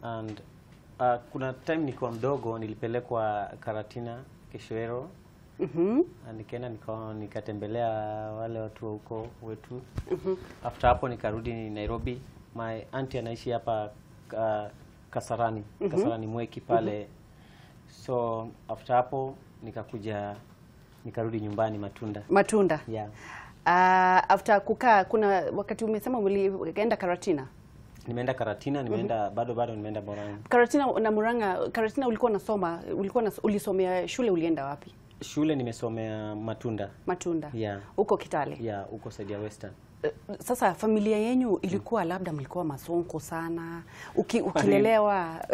And kuna time nikiwa mdogo nilipelekwa Karatina Keshwero. Nikaenda nikatembelea wale watu huko wetu. After hapo nikarudi Nairobi. My auntie anaishi hapa Kasarani, Kasarani Mweki pale. So after hapo nikakuja nikarudi nyumbani Matunda. Matunda. Yeah. After kukaa, kuna wakati umesema ulienda Karatina? Nimeenda Karatina, nimeenda bado nimeenda Murang'a. Karatina na Murang'a. Karatina ulikuwa unasoma, ulisomea shule, ulienda wapi? Shule nimesomea Matunda. Matunda. Yeah. Huko Kitale. Yeah, huko side ya Western. Sasa familia yenyu ilikuwa labda mlikuwa masonko sana. Ukilelewa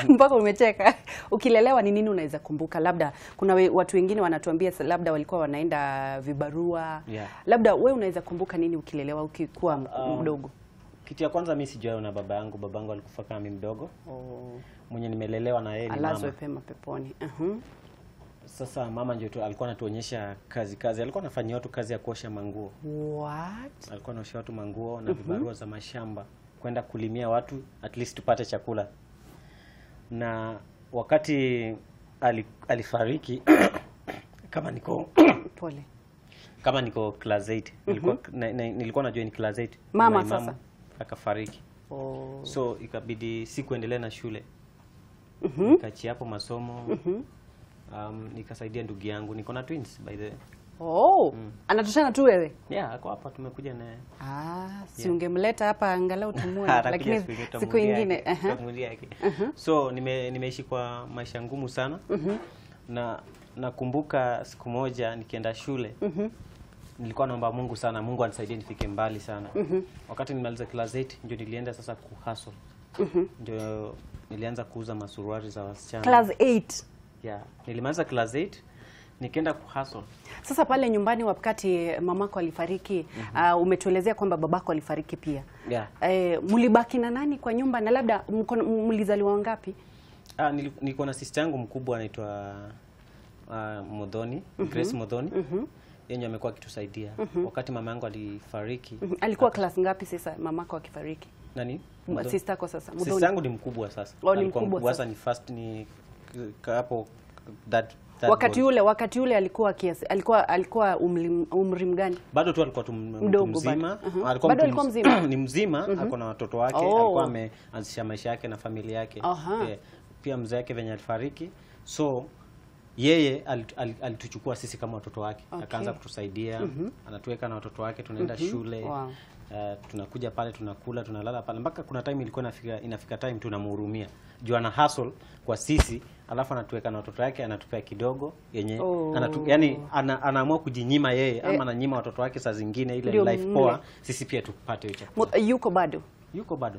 mpaka umecheka. Ukilelewa ni nini unaweza kumbuka? Labda kuna watu wengine wanatuambia labda walikuwa wanaenda vibarua. Yeah. Labda wewe unaweza kumbuka nini ukilelewa ukikuwa mdogo? Kitu ya kwanza mimi sijaona baba yangu. Babangu alikufa kama mimi mdogo. Mwenye nimelelewa na yeye ni mama. Alazwe pema peponi. Sasa mama ndio alikuwa anatuonyesha kazi. Alikuwa anafanyia watu kazi ya kuosha manguo. What? Alikuwa anaosha watu manguo na vibarua za mashamba, kwenda kulimia watu at least tupate chakula. Na wakati alifariki kama niko pole. Kama niko class 8, nilikuwa na join class 8. Mama sasa akafariki. So ikabidi sikuendelea na shule. Nikaachia hapo masomo. Nikasaidia ndugu yangu. Niko na twins by the way. Oh, anatoshana tu wewe? Yeah, ako hapa tumekuja naye. Si ungemleta hapa angalau tumuone, lakini siku nyingine. So nimeishi kwa maisha ngumu sana. Na nakumbuka siku moja nikienda shule. Nilikuwa naomba Mungu sana, Mungu anisaidie nifike mbali sana. Wakati nimaliza class 8 ndio nilienda sasa kuhustle. Ndio nilianza kuuza masuruali za wasichana. Class 8. Yeah, nilimaliza class 8 nikaenda kuhustle. Sasa pale nyumbani wakati mamako alifariki, umetuelezea kwamba babako alifariki pia. Yeah. Mlibaki na nani kwa nyumba na labda mlizaliwa wangapi? Nilikuwa na sister yangu mkubwa anaitwa Modhoni, Grace Modhoni. Yeye amekuwa akitusaidia. Wakati mama yangu alifariki. Alikuwa class ngapi sasa mamako akifariki? Nani? Sister yako sasa. Modhoni. Sister yangu ni mkubwa sasa. Alikuwa mkubwa sasa, ni first ni hapo that wakati yule alikuwa kiasi, alikuwa umri mgani? Bado tu alikuwa mtu mzima. Alikuwa bado alikuwa mzima. Ni mzima, ako na watoto wake, alikuwa ameanzisha maisha yake na familia yake. Pia mzee wake venye alifariki. So yeye alituchukua sisi kama watoto wake. Akaanza kutusaidia, anatuweka na watoto wake, tunaenda shule. Wow. Tunakuja pale, tunakula, tunalala pale. Mpaka kuna time ilikuwa inafika time tunamhurumia. Juu ana hustle kwa sisi, alafu anatuweka na watoto wake, anatupea kidogo yenye yani anaamua kujinyima yeye ama ananyima watoto wake saa zingine ile life poa, sisi pia tupate hiyo chakula. Yuko bado? Yuko bado.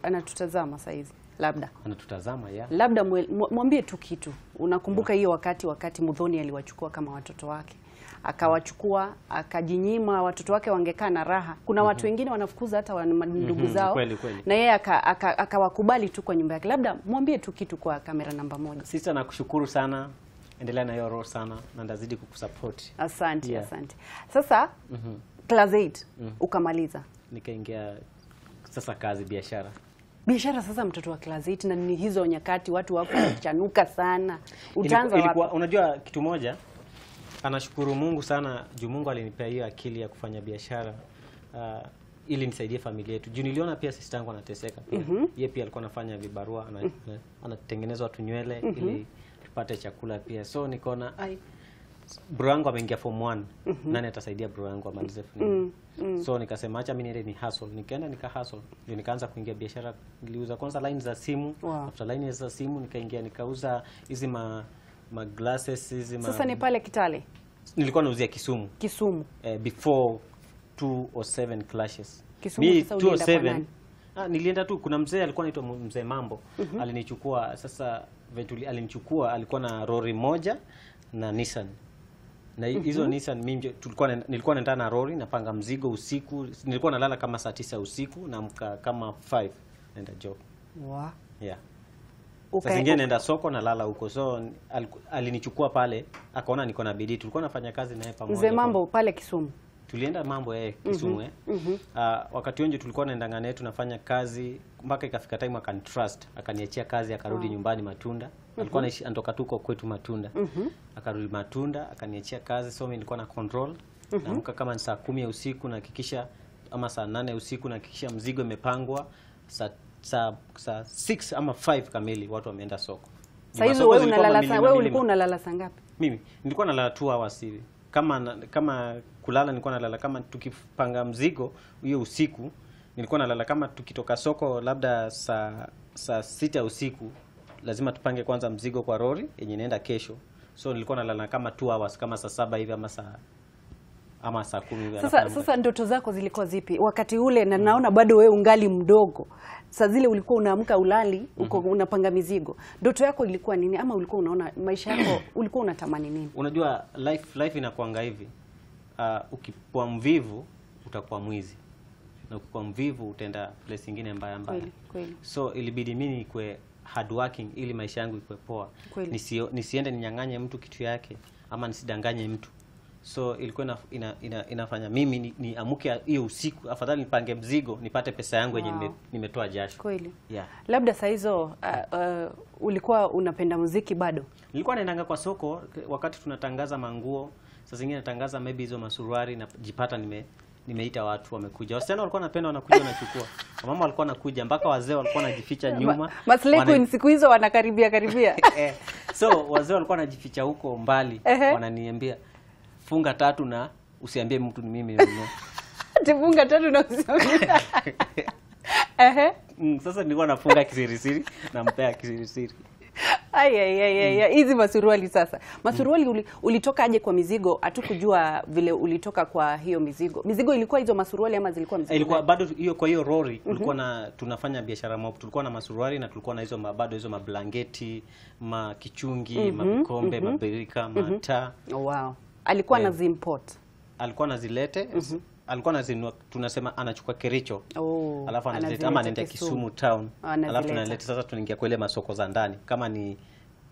Anatutazama saa hizi labda. Anatutazama, yeah. Labda mwambie tu kitu. Unakumbuka hiyo wakati Muthoni aliwachukua kama watoto wake. Akawachukua, akajinyima, watoto wake wangekaa na raha. Kuna watu wengine wanafukuza hata ndugu zao. Kweli. Na yeye akawakubali tu kwa nyumba yake. Labda mwambie tu kitu kwa kamera namba 1. Sister, nakushukuru sana. Endelea na hiyo roho sana na ndazidi kukusupport. Asante, asante. Sasa class 8 ukamaliza. Nikaingia sasa kazi biashara. Biashara sasa, mtoto wa class 8 na ni hizo nyakati watu wako kuchanuka sana. Utaanza wapi? Unajua kitu moja, anashukuru Mungu sana juu Mungu alinipea hiyo akili ya kufanya biashara ili nisaidie familia yetu. Juu niliona pia sister yangu anateseka pia. Yeye pia alikuwa anafanya vibarua, anatengeneza watu nywele ili tupate chakula pia. So nikaona bro yangu ameingia form 1. Nani atasaidia bro yangu amalize form 1? So nikasema acha mimi niende ni hustle. Nikaenda nika hustle. Ndio nikaanza kuingia biashara. Niliuza kwanza line za simu. After line za simu nikaingia nikauza hizi ma glasses hizi ma. Sasa ni pale Kitale. Nilikuwa nauzia Kisumu. Kisumu. Before 207 clashes. Kisumu sasa ulienda kwa nani? Nilienda tu, kuna mzee alikuwa anaitwa Mzee Mambo. Alinichukua sasa ventuli, alinichukua, alikuwa na lori moja na Nissan. Na hizo Nissan mimi nilikuwa naenda na lori napanga mzigo usiku. Nilikuwa nalala kama saa 9 usiku na amka kama 5 naenda job. Wow. Yeah. Sasa zingine naenda soko na lala huko. So alinichukua pale, akaona niko na bidii. Tulikuwa nafanya kazi naye pamoja. Mzee Mambo pale Kisumu. Tulienda mambo Kisumu wakati huo ndio tulikuwa naendanga naye tunafanya kazi mpaka ikafika time akanitrust, akaniachia kazi, akarudi nyumbani Matunda. Alikuwa anaishi anatoka tuko kwetu Matunda. Akarudi Matunda, akaniachia kazi, so mimi nilikuwa na control. Naamka kama ni saa 10 ya usiku nahakikisha, ama saa 8 ya usiku nahakikisha mzigo imepangwa, saa 6 ama 5 kamili watu wameenda soko. Sasa hizo wewe unalala, wewe ulikuwa unalala saa ngapi? Mimi nilikuwa nalala 2 hours hivi. Kama kulala nilikuwa nalala kama tukipanga mzigo hiyo usiku, nilikuwa nalala kama tukitoka soko labda saa 6 usiku, lazima tupange kwanza mzigo kwa lori yenye inaenda kesho. So nilikuwa nalala kama 2 hours, kama saa 7 hivi ama saa 10 hivi. Sasa ndoto zako zilikuwa zipi wakati ule? Na naona bado wewe ungali mdogo. Saa zile ulikuwa unaamka ulali, uko unapanga mizigo. Ndoto yako ilikuwa nini, ama ulikuwa unaona maisha yako ulikuwa unatamani nini? Unajua life inakuanga hivi. Ukikuwa mvivu utakuwa mwizi. Na ukikuwa mvivu utaenda place nyingine mbaya mbaya. Kweli. So ilibidi mimi nikuwe hardworking ili maisha yangu ikuwe poa. Nisiende ninyang'anye mtu kitu yake ama nisidanganye mtu. So ilikuwa inafanya mimi niamke hiyo usiku, afadhali nipange mzigo nipate pesa yangu yenye nimetoa jasho. Kweli. Yeah. Labda saa hizo ulikuwa unapenda muziki bado? Nilikuwa naendanga kwa soko wakati tunatangaza manguo, saa zingine natangaza maybe hizo masuruali, na jipata nimeita watu wamekuja. Wasichana walikuwa wanapenda, wanakuja wanachukua. Wamama walikuwa wanakuja, mpaka wazee walikuwa wanajificha nyuma. Maslay siku hizo wanakaribia karibia. So wazee walikuwa wanajificha huko mbali, wananiambia funga 3 na usiambie mtu ni mimi nimenunua. Funga 3 na usiambie. Sasa nilikuwa nafunga kisirisiri na mpea kisirisiri. Ai. Hizi masuruali sasa. Masuruali ulitoka aje kwa mizigo? Hatukujua vile ulitoka kwa hiyo mizigo. Mizigo ilikuwa hizo masuruali ama zilikuwa mizigo? Ilikuwa bado hiyo kwa hiyo lori kulikuwa na tunafanya biashara mob. Tulikuwa na masuruali na tulikuwa na hizo bado hizo mablanketi, makichungi, mavikombe, mabirika, mataa. Oh, wow. Alikuwa anazimport. Alikuwa anazilete, alikuwa anazinunua, tunasema anachukua Kericho. Alafu anazileta ama anaenda Kisumu town. Alafu tunaleta sasa, tunaingia kwa ile masoko za ndani. Kama ni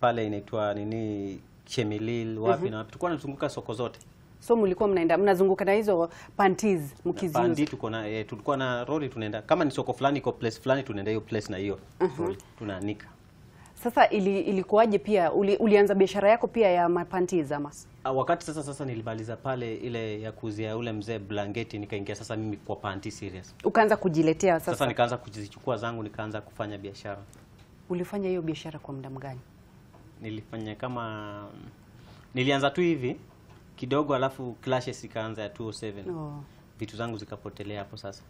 pale inaitwa nini Chemilil wapi na wapi. Tulikuwa tunazunguka soko zote. So mlikuwa mnaenda mnazunguka na hizo panties mkiziuza. Pandi tuko na tulikuwa na lori tunaenda. Kama ni soko fulani iko place fulani tunaenda hiyo place na hiyo lori tunaanika. Sasa ilikuwaje pia ulianza biashara yako pia ya mapanties ama? Wakati sasa nilimaliza pale ile ya kuuzia ule mzee blanketi, nikaingia sasa mimi kwa panty serious. Ukaanza kujiletea sasa. Sasa nikaanza kujichukua zangu, nikaanza kufanya biashara. Ulifanya hiyo biashara kwa muda mgani? Nilifanya kama nilianza tu hivi kidogo, alafu clashes ikaanza ya 207. Vitu zangu zikapotelea hapo sasa.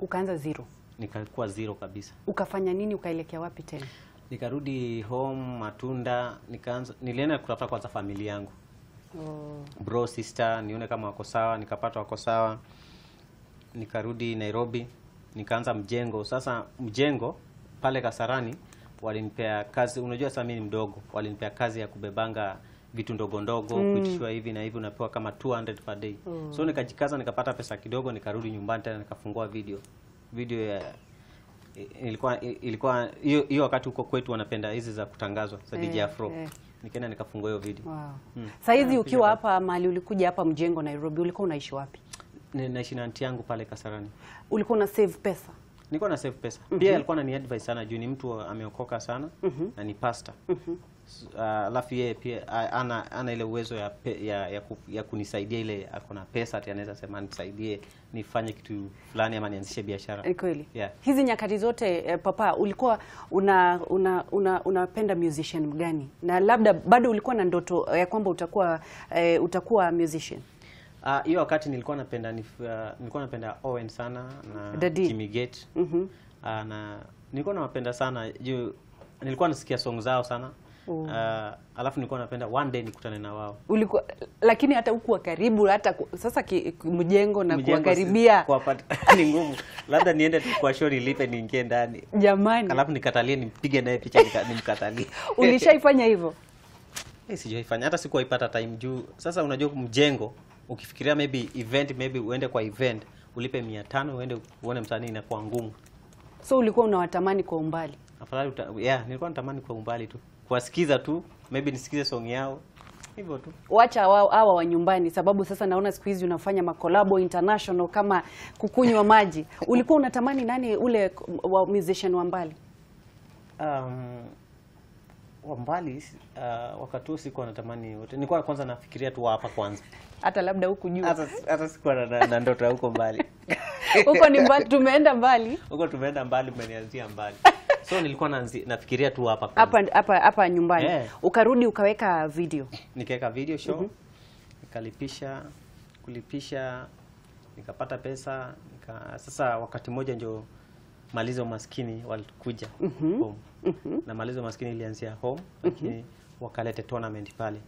Ukaanza zero. Nikakuwa zero kabisa. Ukafanya nini, ukaelekea wapi tena? Nikarudi home Matunda, nikaanza nilienda kutafuta kwanza familia yangu. Bro, sister, nione kama wako sawa, nikapata wako sawa. Nikarudi Nairobi, nikaanza mjengo. Sasa mjengo pale Kasarani walinipea kazi, unajua sasa mimi ni mdogo, walinipea kazi ya kubebanga vitu ndogo ndogo, kuitishwa hivi na hivi, unapewa kama 200 per day. So nikajikaza nikapata pesa kidogo, nikarudi nyumbani tena nikafungua video. Video ya ilikuwa hiyo wakati huko kwetu wanapenda hizi za kutangazwa za DJ Afro. Nikaenda nikafungua hiyo video. Wow. Sasa hizi ukiwa hapa mahali ulikuja hapa mjengo Nairobi, ulikuwa unaishi wapi? Naishi na auntie yangu pale Kasarani. Ulikuwa una save pesa? Nilikuwa na save pesa. Pia alikuwa anani advise sana juu ni mtu ameokoka sana na ni pastor. Alafu yeye pia ana ile uwezo ya kunisaidia, ile ako na pesa ati anaweza sema nisaidie nifanye kitu fulani ama nianzishe biashara. Kweli. Yeah. Hizi nyakati zote papa ulikuwa unapenda musician gani? Na labda bado ulikuwa na ndoto ya kwamba utakuwa musician? Hiyo wakati nilikuwa napenda nilikuwa napenda Owen sana na Daddy. Jimmy Gate. Na nilikuwa nawapenda sana juu nilikuwa nasikia song zao sana. Alafu nilikuwa napenda one day nikutane na wao. Ulikuwa lakini hata hukuwa karibu hata sasa mjengo na kuwakaribia ni ngumu. Labda niende tu kwa show nilipe niingie ndani. Jamani. Alafu nikatalie nimpige naye picha nimkatalie. Ulishaifanya hivyo? Sijaifanya hata sikuwaipata time juu. Sasa unajua mjengo ukifikiria maybe event, maybe uende kwa event ulipe 500 uende uone msanii inakuwa ngumu. So ulikuwa unawatamani kwa umbali? Afadhali nilikuwa natamani kwa umbali tu. Kuwasikiza tu, maybe nisikize song yao. Hivyo tu. Wacha hawa wa nyumbani, sababu sasa naona siku hizi unafanya makolabo international kama kukunywa maji. Ulikuwa unatamani nani ule wa musician wa mbali? Wa mbali wakati huo sikuwa natamani wote. Nilikuwa kwanza nafikiria tu hapa kwanza. Hata labda huku juu. Hata sikuwa na ndoto huko mbali. Huko ni mbali, tumeenda mbali. Huko tumeenda mbali, umenianzia mbali. So nilikuwa nafikiria tu hapa kwanza. Hapa nyumbani. Yeah. Ukarudi ukaweka video. Nikaweka video show. Nikalipisha, kulipisha, nikapata pesa, sasa wakati mmoja ndio Maliza Umaskini walikuja home. Na Maliza Umaskini ilianzia home, lakini wakaleta tournament pale.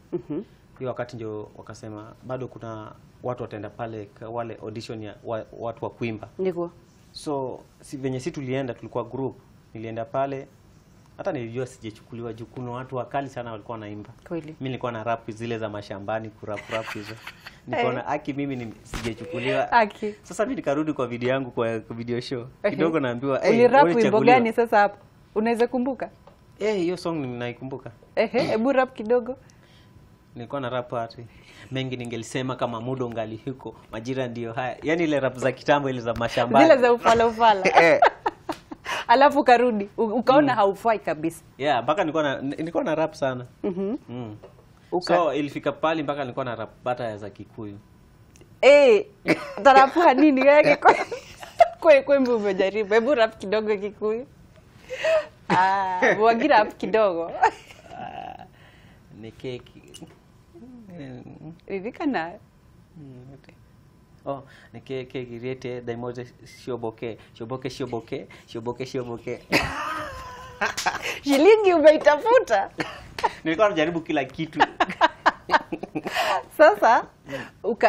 Hiyo wakati ndio wakasema bado kuna watu wataenda pale wale audition ya watu wa kuimba. Ndiko. So si venye si tulienda, tulikuwa group. Nilienda pale, hata nilijua sijachukuliwa juu kuna watu wakali sana walikuwa wanaimba. Kweli. Mimi nilikuwa na rap zile za mashambani, kurap rap hizo. Nikaona haki mimi sijachukuliwa. Haki. Sasa mimi nikarudi kwa video yangu kwa video show. Kidogo naambiwa, "Eh, ulirap wimbo gani sasa hapo? Unaweza kumbuka?" Hiyo song ninaikumbuka. Hebu rap kidogo. Nilikuwa na rap ati mengi ningelisema kama muda ungali huko, majira ndio haya. Yaani ile rap za kitambo ile za mashambani. Zile za ufala ufala. Alafu karudi ukaona haufai kabisa. Yeah, mpaka nilikuwa na rap sana. So ilifika pali mpaka nilikuwa na rap bata za Kikuyu. Tarapu nini yake kwembe umejaribu. Hebu rap kidogo Kikuyu. Wagira rap kidogo. Ni keki. Ririkana. Oh, ni keke girete daimoze shoboke, shoboke shoboke, shoboke shoboke. Shilingi umeitafuta. Nilikuwa najaribu kila kitu. Sasa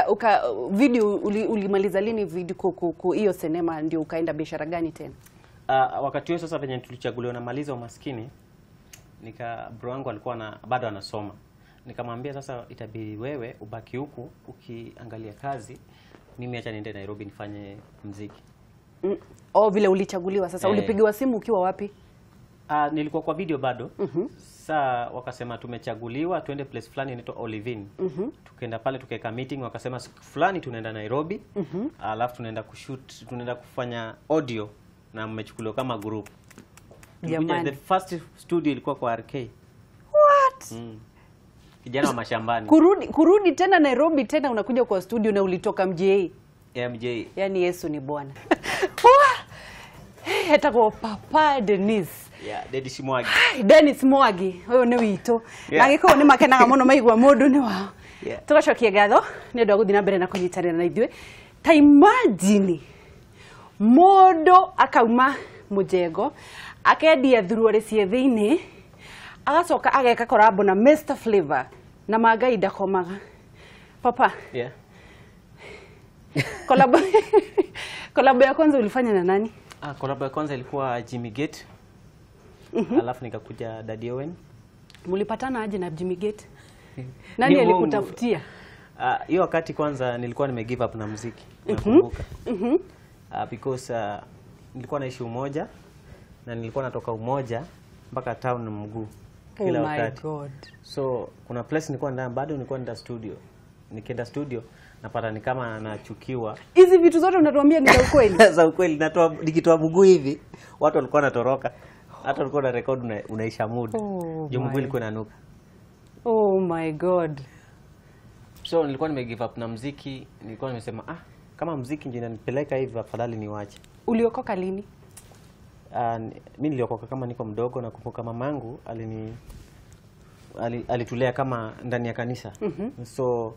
uka video ulimaliza lini video hiyo sinema ndio ukaenda biashara gani tena? Wakati huo sasa venye tulichaguliwa na Maliza Umaskini, nika bro wangu alikuwa bado anasoma. Nikamwambia sasa itabidi wewe ubaki huku ukiangalia kazi, mimi acha niende Nairobi nifanye muziki. Vile ulichaguliwa sasa ulipigiwa simu ukiwa wapi? Nilikuwa kwa video bado. Saa wakasema tumechaguliwa tuende place fulani inaitwa Olivine. Tukaenda pale tukaweka meeting, wakasema siku fulani tunaenda Nairobi. Alafu tunaenda kushoot, tunaenda kufanya audio na mmechukuliwa kama group. Jamani. The first studio ilikuwa kwa RK. What? Kijana wa mashambani. Kurudi tena Nairobi tena unakuja kwa studio na ulitoka MJ. MJ. Yaani Yesu ni Bwana. Hata kwa Papa Dennis. Yeah, Dennis Mwagi. Dennis Mwagi, uyu ni witũ. Na gĩkũyũ nĩ makenaga mũno maigua mũndũ nĩ wao. Tũgacokia ngatho nĩ ũndũ wa gũthiĩ na mbere na kũnyitanĩra na ithuĩ. Ta imagine mũndũ akauma mũjengo, akendia thuruarĩ ciĩ thĩinĩ, agacoka ageka collab na Mr Flavor na Mangai ndakomaga. Papa. Yeah. Collab ya kwanza ulifanya na nani? Collab ya kwanza ilikuwa Jimmy Gate. Alafu nikakuja Daddy Owen. Mlipatana aje na Jimmy Gate? Nani alikutafutia? Hiyo wakati kwanza nilikuwa nime give up na muziki. Nakumbuka. Because nilikuwa naishi Umoja na nilikuwa natoka Umoja mpaka town mguu kila wakati. Oh my God. So kuna place nilikuwa ndani bado nilikuwa nenda studio. Nikienda studio napata ni kama nachukiwa. Hizi vitu zote unatuambia ni za ukweli? Za ukweli. Natoa nikitoa mguu hivi watu walikuwa wanatoroka. Hata ulikuwa na record unaisha mood. Juu mguu ilikuwa inanuka. Oh my God. So nilikuwa nime give up na muziki, nilikuwa nimesema kama muziki ndio inanipeleka hivi afadhali niwache. Uliokoka lini? Mimi niliokoka kama niko mdogo. Nakumbuka mamangu alitulea kama ndani ya kanisa. So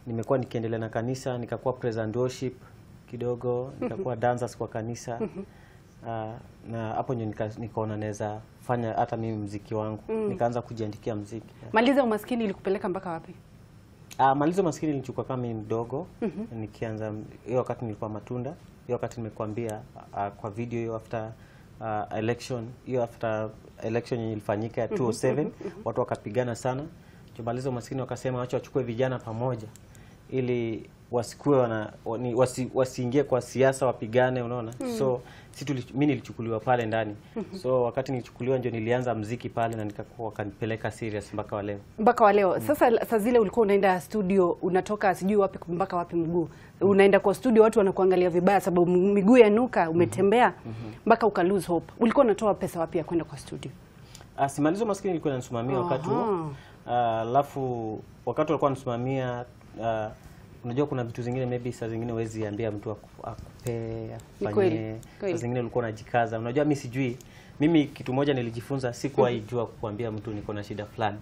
nimekuwa nikiendelea na kanisa, nikakuwa praise and worship kidogo, nikakuwa dancers kwa kanisa. Na hapo ndio nikaona naweza fanya hata mimi muziki wangu. Nikaanza kujiandikia muziki. Maliza Umaskini ilikupeleka mpaka wapi? Maliza Umaskini nilichukua kama mimi mdogo. Nikianza hiyo wakati nilikuwa matunda. Hiyo wakati nimekuambia kwa video hiyo after election, hiyo after election yenye ilifanyika ya 2007 watu wakapigana sana. Maliza Umaskini wakasema wacha wachukue vijana pamoja. ili wasikuwe wasiingie kwa siasa wapigane, unaona. So mimi nilichukuliwa pale ndani. So wakati nilichukuliwa ndio nilianza mziki pale na nikakuwa wakanipeleka serious mpaka wa leo. Mpaka wa leo. Sasa saa zile ulikuwa unaenda studio unatoka sijui wapi mpaka wapi mguu. Unaenda kwa studio watu wanakuangalia vibaya sababu miguu yanuka, umetembea mpaka uka lose hope. Ulikuwa unatoa pesa wapi ya kwenda kwa studio? Simalizo Maskini ilikuwa inanisimamia wakati huo. Alafu wakati walikuwa wananisimamia, unajua kuna vitu zingine maybe saa zingine huwezi ambia mtu akupe, akufanyie. Saa zingine ulikuwa unajikaza. Unajua mimi sijui. Mimi kitu moja nilijifunza, sikuwahi jua kuambia mtu niko na shida fulani.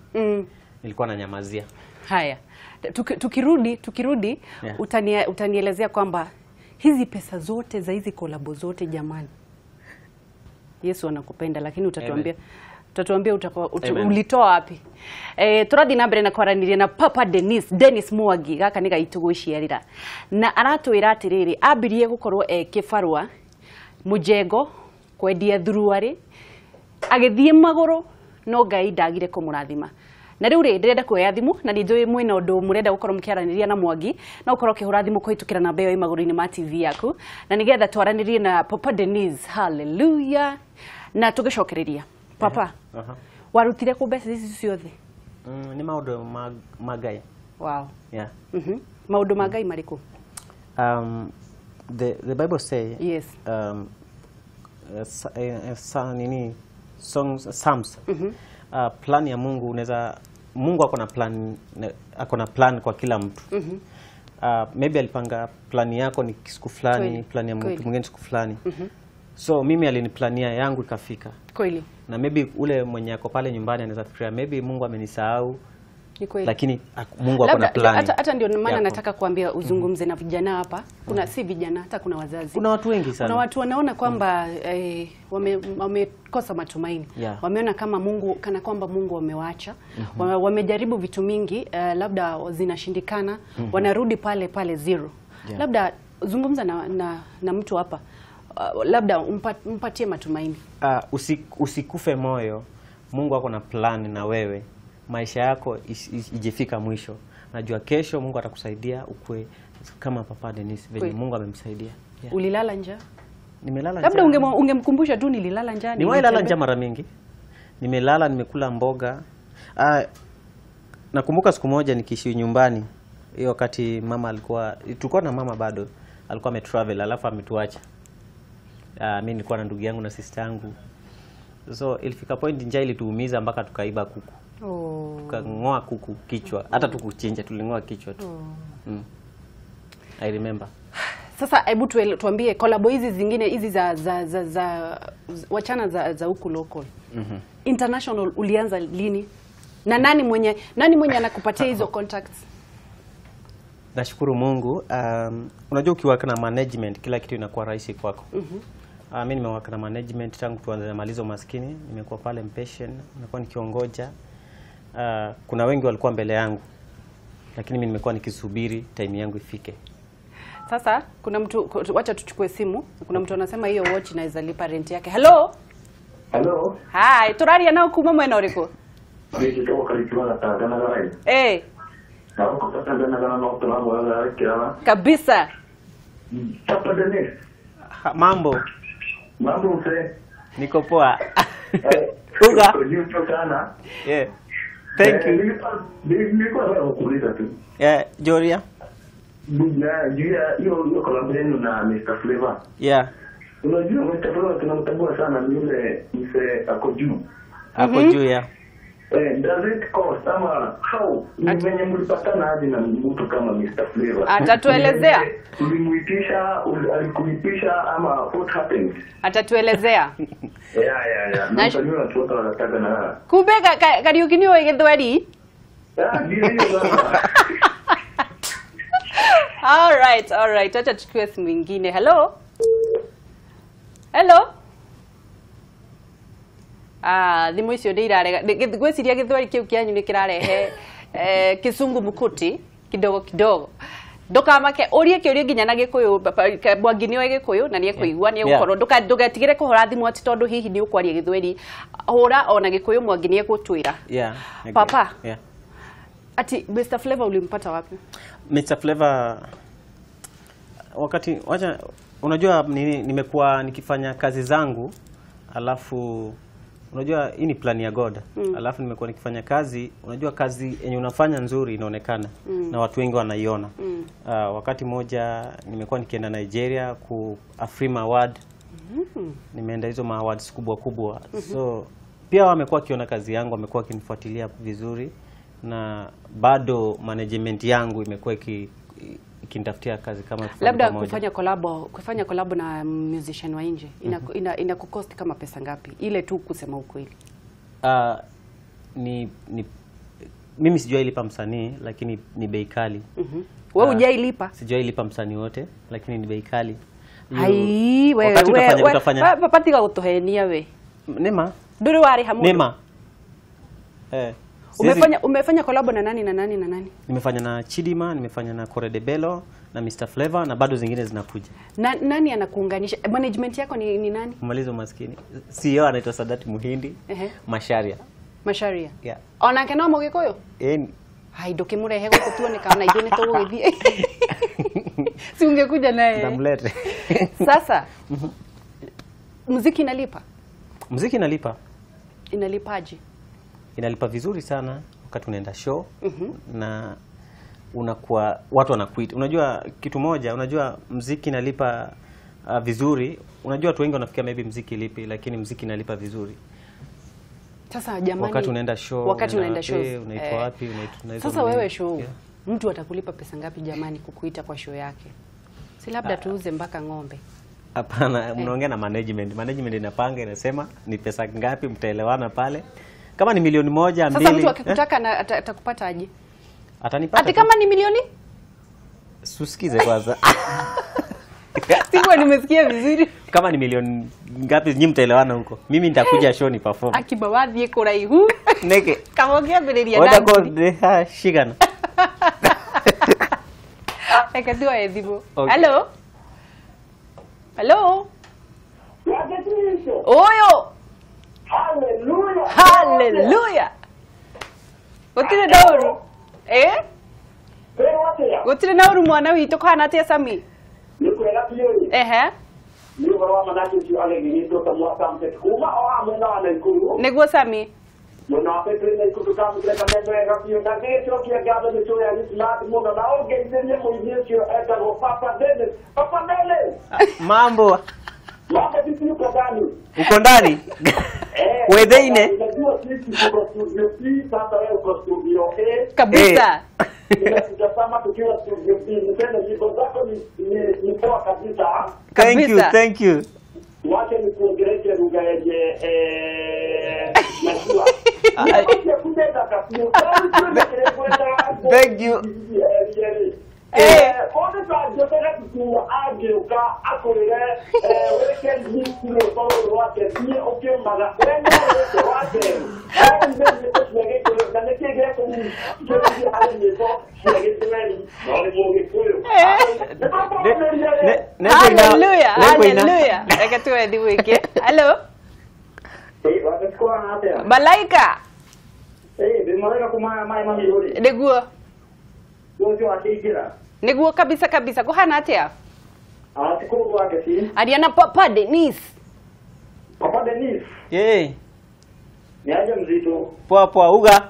Nilikuwa nanyamazia. Haya. Tukirudi yeah. Utanielezea kwamba hizi pesa zote za hizi kolabo zote jamani. Yesu anakupenda lakini utatuambia ulitoa wapi. Turathi na mbere na kwaraniria na Papa Dennis Mwangi gaka ni gaitu gwiciarira na aratwira atiriri ambirie gukorwo e kibarua mujengo kwendia thuruari agithie maguru no Ngai ndagire kumurathima. Na riu ri ndirenda kuoya thimu na ni njui mwina undu murenda gukorwo mukiaraniria na Mwangi na ukorwo ukihura thimu kuhitukira namba iyo maguru-ini ma TV yaku na nigetha twaranirie na Papa Dennis. Hallelujah. Na tugicokereria Papa, warutire ku mbeca ici ciothe? Ni maundu ma Ngai. Wow. Yeah. Maundu ma Ngai mariku? The Bible say, yes. Songs, Psalms. Plan ya Mungu, unaweza Mungu ako na plan kwa kila mtu. Maybe alipanga plan yako ni siku fulani, plan ya mtu mwingine siku fulani. So mimi aliniplania yangu ikafika. Kweli. Na maybe ule mwenye ako pale nyumbani anaweza fikiria maybe Mungu amenisahau. Ni kweli. Lakini Mungu ako na plan. Hata ndio maana nataka kuambia uzungumze na vijana hapa. Kuna si vijana, hata kuna wazazi. Kuna watu wengi sana. Kuna watu wanaona kwamba wamekosa matumaini. Yeah. Wameona kama Mungu kana kwamba Mungu amewaacha. Wamejaribu vitu mingi, labda zinashindikana, wanarudi pale pale zero. Yeah. Labda zungumza na mtu hapa. Labda umpatie matumaini. Usikufe moyo. Mungu ako na plan na wewe. Maisha yako ijifika mwisho. Najua kesho Mungu atakusaidia ukue kama Papa Dennis venye Mungu amemsaidia. Yeah. Ulilala njaa? Nimelala njaa. Labda ungemkumbusha tu nililala njaa. Nimelala njaa mara mingi. Nimelala, nimekula mboga. Nakumbuka siku moja nikiishi nyumbani. Hiyo wakati mama alikuwa, tulikuwa na mama bado, alikuwa ametravel alafu ametuacha. Mimi nilikuwa na ndugu yangu na sister yangu. So ilifika point njaa ilituumiza mpaka tukaiba kuku. Tukangoa kuku kichwa. Hata tukuchinja tulingoa kichwa tu. I remember. Sasa hebu tuambie collab hizi zingine hizi za wachana za huku local. International ulianza lini? Na nani mwenye anakupatia hizo contacts? Nashukuru Mungu. Unajua ukiwork na management kila kitu inakuwa rahisi kwako. Mimi nimework na management tangu tuanze na Malizo Maskini, nimekuwa pale mpatient, nimekuwa nikiongoja. Kuna wengi walikuwa mbele yangu, lakini mimi nimekuwa nikisubiri time yangu ifike. Sasa kuna mtu, wacha tuchukue simu. Kuna mtu anasema hiyo watch inaweza lipa rent yake. Hello. Hello. Hi, turaria nao kuma mwena uriko? Eh. Kabisa. Papa Dennis. Mambo. Mambo mzee. Niko poa. Uga. Yeah. Thank you. Nilikuwa nataka kuuliza tu. Yeah, Joria. Juu hiyo collab yenu na Mr. Flavor. Yeah. Unajua Mr. Flavor tunamtambua sana, ni yule mzee ako juu. Ako juu, yeah. Does it cost ama how mwenye mlipatana aje na mtu kama Mr. Flavor? Atatuelezea. Ulimuitisha, alikuitisha ama what happened? Atatuelezea. Yeah. Na mtu anatoka anataka na. Kumbe Kariuki ni wewe Githweri? Ndio hiyo baba. All right. Acha tuchukue simu nyingine. Hello. Hello. Thimu icio nĩ irarega. Ngwĩciria Gĩthweri kĩu kĩanyu nĩ kĩrarehe kĩcungu mkuti kidogo kidogo. Ndũkamake ũrie kĩũria nginya na Gĩkũyũ. Mwangi nĩoĩ Gĩkũyũ na nĩekũigua, nĩegũkorwo. Ndũgetigĩre kũhũra thimũ atĩ tondũ hihi nĩ ũkwaria Gĩthweri. Hũra ona Gĩkũyũ, Mwangi nĩegũtwĩra. Yeah. Papa. Yeah. Ati Mr. Flavor ulimpata wapi? Mr. Flavor wakati wacha, unajua nini, nimekuwa nikifanya kazi zangu, alafu unajua hii ni plan ya God. Alafu nimekuwa nikifanya kazi, unajua kazi yenye unafanya nzuri inaonekana na watu wengi wanaiona. Wakati moja nimekuwa nikienda Nigeria ku Afrima Award. Nimeenda hizo ma awards kubwa kubwa. So pia wamekuwa wakiona kazi yangu, wamekuwa wakinifuatilia vizuri, na bado management yangu imekuwa ikinitafutia kazi kama tufanye Labda pamoja. kufanya collab na musician wa nje ina kucost kama pesa ngapi? Ile tu kusema ukweli. Ni mimi sijui lipa msanii, lakini ni bei kali. Wewe hujailipa? Sijui lipa msanii wote, lakini ni bei kali. Hai, wewe Wakati wewe utafanya papatika kutohenia we. Nema. Duri wari hamu. Nema. Umefanya collab na nani na nani na nani? Nimefanya na Chidima, nimefanya na Kore de Bello na Mr. Flavor, na bado zingine zinakuja. Na nani anakuunganisha? Management yako ni nani? Kumaliza umaskini. CEO anaitwa Sadati Muhindi. Masharia. Masharia. Yeah. Ona kena Mugikuyu? Hai ndukimurehe guku tuone kana ithuĩ nĩtũgũgĩthiĩ. Si ungekuja naye. Ndamlete. Sasa muziki inalipa? Muziki inalipa. Inalipaje? Inalipa vizuri sana wakati unaenda show na unakuwa watu wanakuita. Unajua kitu moja, unajua muziki inalipa vizuri. Unajua watu wengi wanafikia maybe muziki lipi, lakini muziki inalipa vizuri. Sasa jamani, wakati unaenda show, wakati unaenda show, unaitwa wapi, unaitwa sasa wewe show, mtu atakulipa pesa ngapi jamani kukuita kwa show yake? Si labda tuuze mpaka ng'ombe. Hapana, mnaongea na management. Management inapanga, inasema ni pesa ngapi, mtaelewana pale. Kama ni milioni 1, 2. Sasa mtu akikutaka na atakupata aje? Atanipata. Ati kama ni milioni? Susikize kwanza. Sikuwa nimesikia vizuri. Kama ni milioni ngapi nyinyi mtaelewana huko. Mimi nitakuja show ni perform. Akibawadhi kuraihu. Neke. Kama ukiambia Wada ko shigana. Ekatiwa edhibo. Hello. Hello. Oyo. Hallelujah. Hallelujah. Gutire nauru. Gutire nauru mwana witu kana atia Sami? Nikwega biũ. Ehe. Nĩ ũhoro wa manake ũcio ageginyĩtwo ta mwaka kuma o haha mwena wa Naikuru. Nĩguo Sami. Mwena wa Petro Naikuru tũkamũkĩra kameme wega biũ na ngĩgĩcokia ngatho nĩ tũrĩa Gĩcimathi mũno na ũngeithĩrie mũini ũcio etagwo Papa Dennis. Papa Dennis. Mambo. Mambo vipi, uko ndani? Uko ndani? Wetheine. Unajua sisi tuko studio B, sasa wewe uko studio A. Kabisa. Tunatazama tukiwa studio B. Nipende nyimbo zako ni poa kabisa. Thank you, thank you. Wacha nikuongeleshe lugha yenye najua. Thank you. Hallelujah, hallelujah. Hello. Malaika. Niguo. Niguo kabisa kabisa. Kuhana atia? Ariana Papa Dennis. Papa Dennis. Eh. Ni aje mzito? Poa poa uga.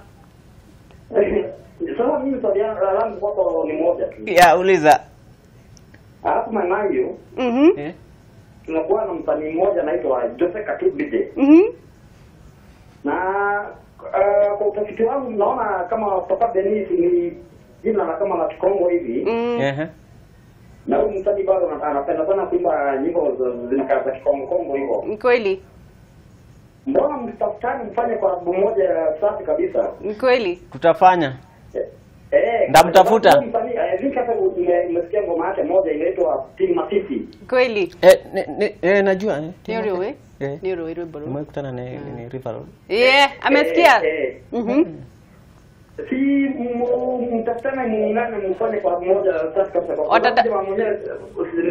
Sasa mimi swali langu kwako ni moja tu. Ya uliza. Alafu manayo. Mhm. Tunakuwa na msanii mmoja anaitwa Jose Katubide. Mhm. Na kwa utafiti wangu naona kama Papa Dennis ni jina la kama la Kikongo hivi. Na huyu msanii bado anapenda sana kuimba nyimbo zinakaa za Kikongo Kongo hivyo. Ni kweli. Mbona mtafutani mfanye kwa albamu moja safi kabisa? Ni kweli. Tutafanya. Ndamtafuta. Msanii hata nimesikia ngoma yake moja inaitwa Team Masisi. Kweli. Najua. Ni wewe? Ni wewe bro. Nimekutana naye ni River Road. Amesikia. Si mtafutane muungane mfanye kwa moja safi kabisa. Kwa sababu mwenyewe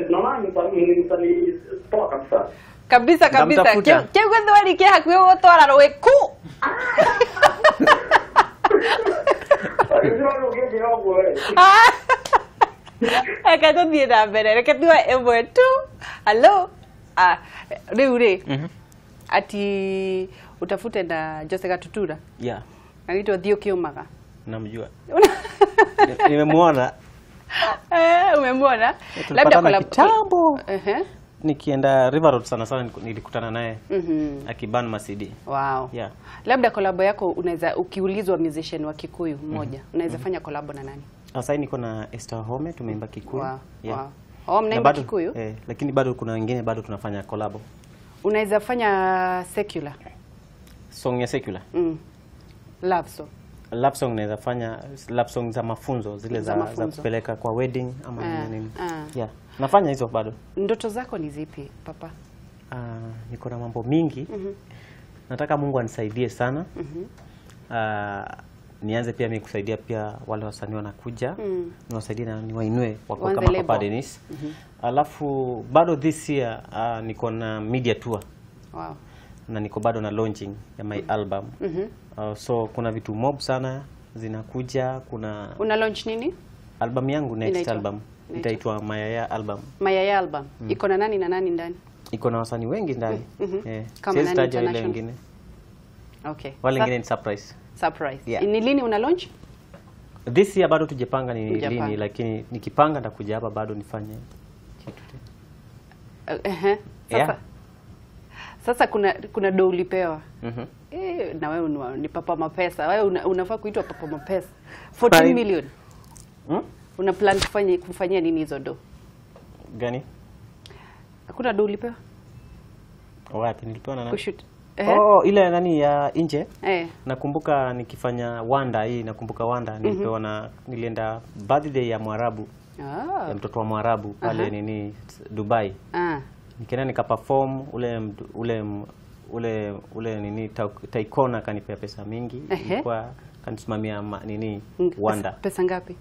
naona ni msanii poa kabisa. Kabisa kabisa. Kio gwethwari kia hakuhi gutwara rwe ku. Reke tũthiĩ na mbere, reke tuoe ĩmwe tu. Hello. Ah, rĩu rĩ ati utafute na Jose Gatutura. Yeah. Anaitwa Thiĩ Ũkĩũmaga. Namjua. Nimemuona. Umemwona? Labda kitambo. Nikienda River Road sana sana nilikutana naye. Akiban Masidi. Wow. Yeah. Labda kolabo yako unaweza, ukiulizwa musician wa Kikuyu mmoja, unaweza fanya kolabo na nani? Sasa niko na Esther Home, tumeimba Kikuyu. Wow. Yeah. Wow. Oh, mnaimba Kikuyu? Lakini bado kuna wengine bado tunafanya kolabo. Unaweza fanya secular? Song ya secular? Love song. Love song naweza fanya love song za mafunzo, zile za kupeleka kwa wedding ama nini. Yeah. Nafanya hizo bado. Ndoto zako ni zipi, papa? Niko na mambo mingi. Nataka Mungu anisaidie sana. Nianze pia mimi kusaidia pia wale wasanii wanakuja. Niwasaidie na niwainue wako kama Papa Dennis. Alafu bado this year niko na media tour. Wow. Na niko bado na launching ya my album. So kuna vitu mob sana zinakuja, kuna Una launch nini? Album yangu next album itaitwa Mayaya album. Mayaya album. Iko na nani na nani ndani? Iko na wasanii wengi ndani. Kama nani international? Wengine. Okay. Wale wengine ni surprise. Surprise. Yeah. Ni lini una launch? This year bado tujepanga ni lini, lakini nikipanga nitakuja hapa bado nifanye kitu tena. Sasa. Sasa kuna do ulipewa. Na wewe ni Papa Mapesa. Wewe unafaa kuitwa Papa Mapesa. 14 million. Una plan kufanyia nini hizo do? Gani? Hakuna do ulipewa? Wapi nilipewa na nani? Kushoot. Oh, ile nani ya nje? Nakumbuka nikifanya Wanda hii, nakumbuka Wanda nilipewa na nilienda birthday ya Mwarabu. Ya mtoto wa Mwarabu pale nini Dubai. Nikaenda nikaperform ule nini Taikona akanipea pesa mingi. Ilikuwa kanisimamia nini Wanda. Pesa ngapi?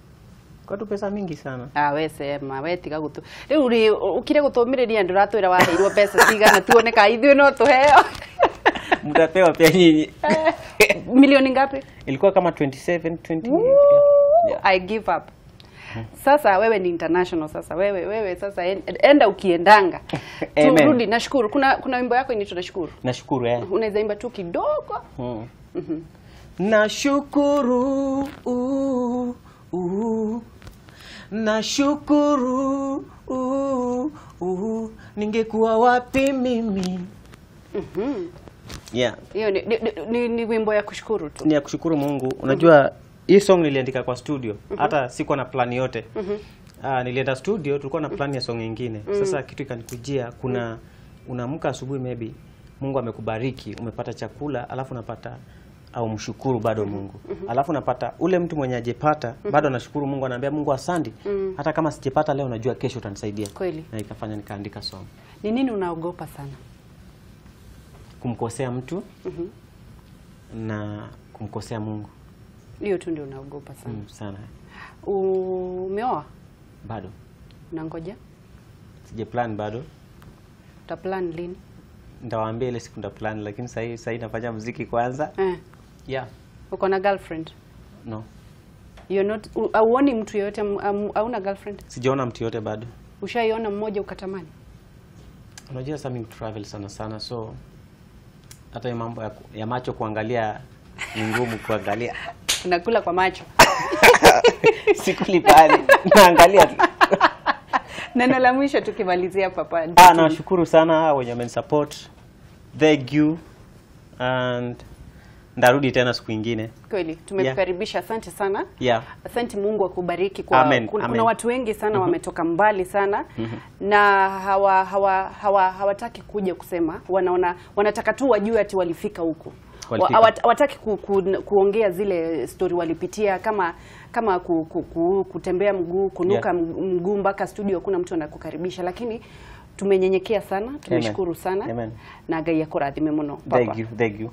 Kwa tu pesa mingi sana. Ah, we sema, we tiga gutu. Riu ri ukire gutumiriria nduratwira waheirwo pesa cigana tuone ka ithuĩ no tuheo. Mtapewa pia nyinyi. Milioni ngapi? Ilikuwa kama 27, 20. Yeah. I give up. Sasa wewe ni international sasa. Wewe sasa enda ukiendanga. Turudi nashukuru. Kuna wimbo yako inaitwa Nashukuru. Nashukuru eh. Unaweza imba tu kidogo. Nashukuru. Nashukuru. Ningekuwa wapi mimi? Yeah. Hiyo ni wimbo ya kushukuru tu. Ni ya kushukuru Mungu. Unajua hii song niliandika kwa studio. Hata sikuwa na plan yote. Nilienda studio, tulikuwa na plan ya song nyingine. Sasa kitu ikanikujia, kuna unaamka asubuhi maybe Mungu amekubariki, umepata chakula, alafu unapata au mshukuru bado Mungu. Alafu unapata ule mtu mwenye ajepata bado anashukuru Mungu, anaambia Mungu asante. Hata kama sijepata leo najua kesho utanisaidia. Kweli. Na ikafanya nikaandika song. Ni nini unaogopa sana? Kumkosea mtu na kumkosea Mungu. Hiyo tu ndio unaogopa sana. Sana. Umeoa? Bado. Unangoja? Sije plan bado. Uta plan lini? Nitawaambia ile siku nita plan, lakini sasa nafanya muziki kwanza. Yeah. Uko na girlfriend? No. You're not, hauoni mtu yoyote, hauna girlfriend? Sijaona mtu yoyote bado. Ushaiona mmoja ukatamani? Unajua sasa mimi travel sana sana, so hata mambo ya macho kuangalia ni ngumu kuangalia. Unakula kwa macho. Sikuli pale. Naangalia tu. Neno la mwisho tukimalizia Papa. Nashukuru sana wenye wamenisupport. Thank you. And ndarudi tena siku nyingine. Kweli tumekukaribisha, asante sana. Yeah. Asante, Mungu akubariki kwa Amen. Kuna watu wengi sana wametoka mbali sana na hawataki kuja kusema, wanaona wanataka tu wajue ati walifika huko. Hawataki kuongea zile story walipitia, kama kutembea mguu, kunuka mguu mpaka studio, kuna mtu anakukaribisha, lakini tumenyenyekea sana, tumeshukuru sana. Amen. Na Ngai akurathime muno Papa. Thank you, thank you.